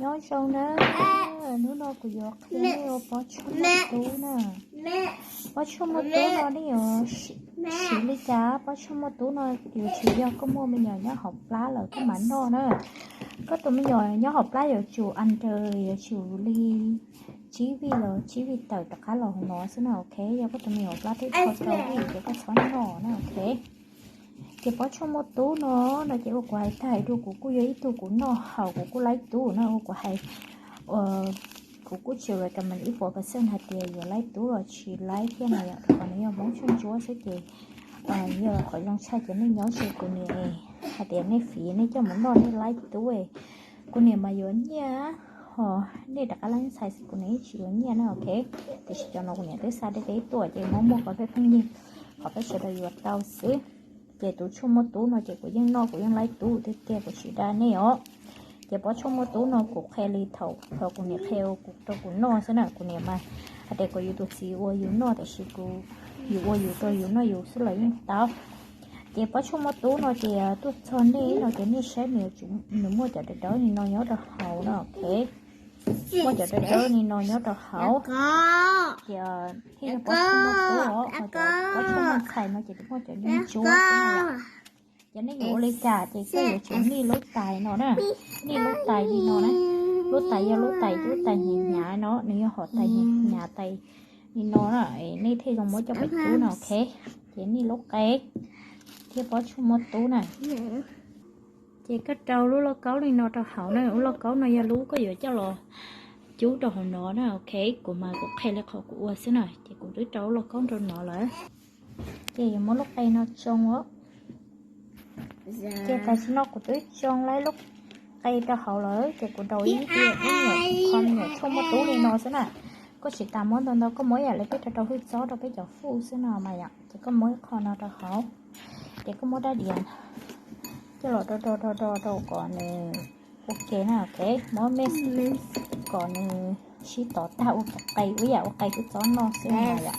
Nyob zoo na, hnub no kuv yuav qhia nej ua pob tshuaj muaj tub na. Pob tshuaj muaj tub no nej yuav siv li cas? Pob tshuaj muaj tub no yuav tsum yog koj muaj me nyuam nyob hauv plab lawm koj mam noj na. Koj tus me nyuam nyob hauv plab yuav tsum under, yuav tsum li tsib vij los tsib vij tawm rov qab los hauv no xwb na, ok. Yog koj tus me nyuam hauv plab twb tau rau vij ces koj txhob noj na, ok. Ces pob tshuaj muaj tub no, no ces ua kuv hais tag hais dua, kuv kuj yog ib tug kuv noj haus kuv kuj laib tub na, ua kuv hais, kuv kuj tsis recommend ib puas percent hais tias yuav laib tub los tsis laib thiab na yom, rau qhov nws yog Hmoob tshuaj ntsuab xwb ces yog qhov zoo tshaj ces nej nyob ze kuv niam hais tias nej fiv nej coj mus noj nej laib tub, kuv niam mas yuav nyiaj, ho nej rov qab laib ntxhais xwb kuv niam yeej tsis yuav nyiaj na, ok. Tiam sis cov no kuv niam twb xa deb deb tuaj ces muab muag kom pheej pheej yig, qhov peb sawv daws yuav tau xwb. Ces tus tshuaj muaj tub no ces kuv yeej noj kuv yeej laib tub tiag tiag, kuv tsis dag nej os. Ces pob tshuaj muaj tub no kuv qhia li thaum kuv niam qhia rau kuv noj xwb na, kuv niam mas hais tias kom yus tus txiv ua yus noj, tiam sis kuv, yus ua yus rau yus noj yus xwb los yeej tau. Ces pob tshuaj muaj tub no ces tuaj txog nej no ces nej saib nws, nws muaj cov dawb dawb li no nyob rau hauv no, ok. Muaj cov dawb dawb li no nyob rau hauv. Ces thiaj yog pob tshuaj muaj tub os, ho cov pob tshuaj muaj ntxhais no ces muaj cov ntsuab ntsuab xwb na yom. Ces nej yuav ua li cas ces koj yuav tsum nij lub tais no na, nij lub tais li no na. Lub tais yog lub tais, lub tais hnyav hnyav no, nws yog hom tais hnyav hnyav tais li no na, nej thiaj zoo muab coj pem cub no, ok. Ces nij lub qe thiab pob tshuaj muaj tub na. Ces koj rau lub lauj kaub li no rau hauv na, lub lauj kaub no yog lub koj yuav coj los cub rau hauv no na, ok. Kuv mas kuv qhia li qhov kuv ua xwb na, ces kuv twb rau lub lauj kaub rau no lawm. Ces yuav muab lub qe no tsoo os. Ces tam sim no kuv twb tsoo lawm lub qe rau hauv lawm, ces kuv daus ib tiag ib nyuam qho me nyuam tshuaj muaj tub li no xwb na. Koj tsis tas muab ntau ntau, koj muab ib yam li peb rau rau hwj txob rau peb cov fuj xwb no mas yom, ces koj muab ib qho no rau hauv. Ces koj muab dab diav coj los do do do do rau kom nws ua ke na, ok. Muab mix kom nws sib tov tag ua qe, ua yam ua qe hwj txob noj xwb na yom.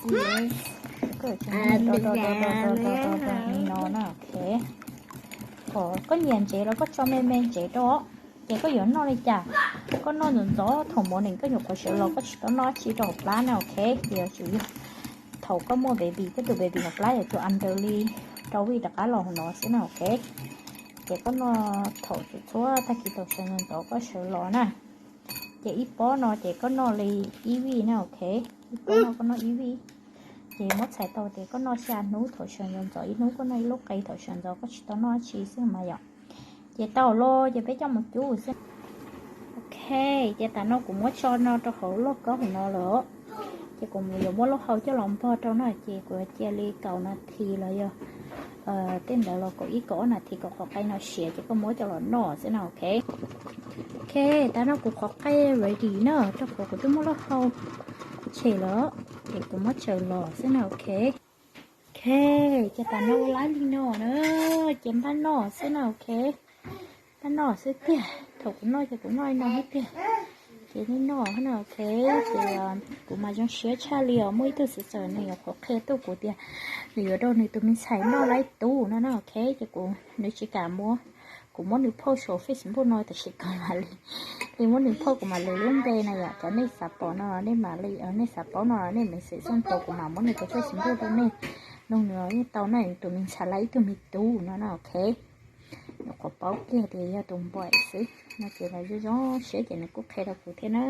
Koj yuav tsum do do do do do do do do li no na, ok. Kom koj nyiam ntsev los koj tso me me ntsev rau. Ces koj yuav noj li cas? Koj noj ntxov ntxov thaum morning koj nyuam qhuav sawv los koj tsis tau noj dab tsi rau hauv plab na, ok. Ces yuav tsum yog thaum koj muaj baby, koj tus baby hauv plab yuav tsum under li rau vij rov qab los hauv no xwb na, ok. Ces koj noj thaum txhua txhua tag kis thaum sawv ntxov ntxov koj sawv los na. Ces ib pob no ces koj noj li ib vij na, ok. Ib pob no koj noj ib vij. Ces muab txhais tau tias koj noj xya hnub thaum sawv ntxov ntxov, ib hnub koj noj ib lub qe thaum sawv ntxov koj tsis tau noj dab tsi xwb mas yom. Ces tau los ces peb coj mus cub xwb. Ok, ces tam no kuv muab tso no rau hauv lauj kaub hauv no lawm. Ces kuv yuav muab lub hau coj los npog rau no, ces kuv yuav cia li kaum nas this los yog tej ntawd los kaum ib kaum ob nas this kom qhov qe no siav ces koj muab coj los noj xwb na, ok. Ok, tam no kuv qhov qe ready na, rau qhov kuv twb muab lub hau tshem lawm, ces kuv muab tsaws los xwb na, ok. Ok, ces tam no ua laib li no na, ces npaj noj xwb na, ok. Npaj noj xwb tiag, thaum kuv noj ces kuv noj li no xwb tiag. Ces nej noj na, ok. Ces kuv mas zoo siab tshaj li os, muaj ib tug xwm txawm nws yuav qhuav qhia tuaj kuv tias nws yuav rau nws tus me ntxhais noj laib tub no na, ok. Ces kuv, nws tsis kam muab, kuv muab nws post saum Facebook no tiam sis kuv mam li, li muab nws post kuv mam lwv lub npe na yom. Cov nej xav pom no nej mam li, nej xav paub no nej message xoj ntau kuv mam muab nws tus Facebook rau nej. Nug nws yeej tau na, tus me ntxhais laib ib tug me tub no na, ok. Nyuam qhuav paub kiag tias yog tus npaum xwb no ces los zoo zoo siab ces nws kuj qhia rau kuv thiab na.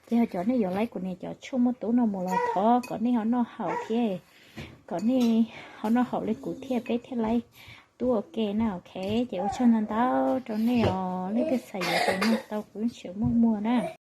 Ces yog cov nej yuav laib kuv niam cov tshuaj muaj tub no mus los thov kom nej ho noj haus thiab, kom nej ho noj haus li kuv thiab peb thiaj laib tub ua ke na, ok. Ces ua tsaug ntau ntau rau nej os, leej twg xav yuav ces nug tau kuv tseem muaj muag na.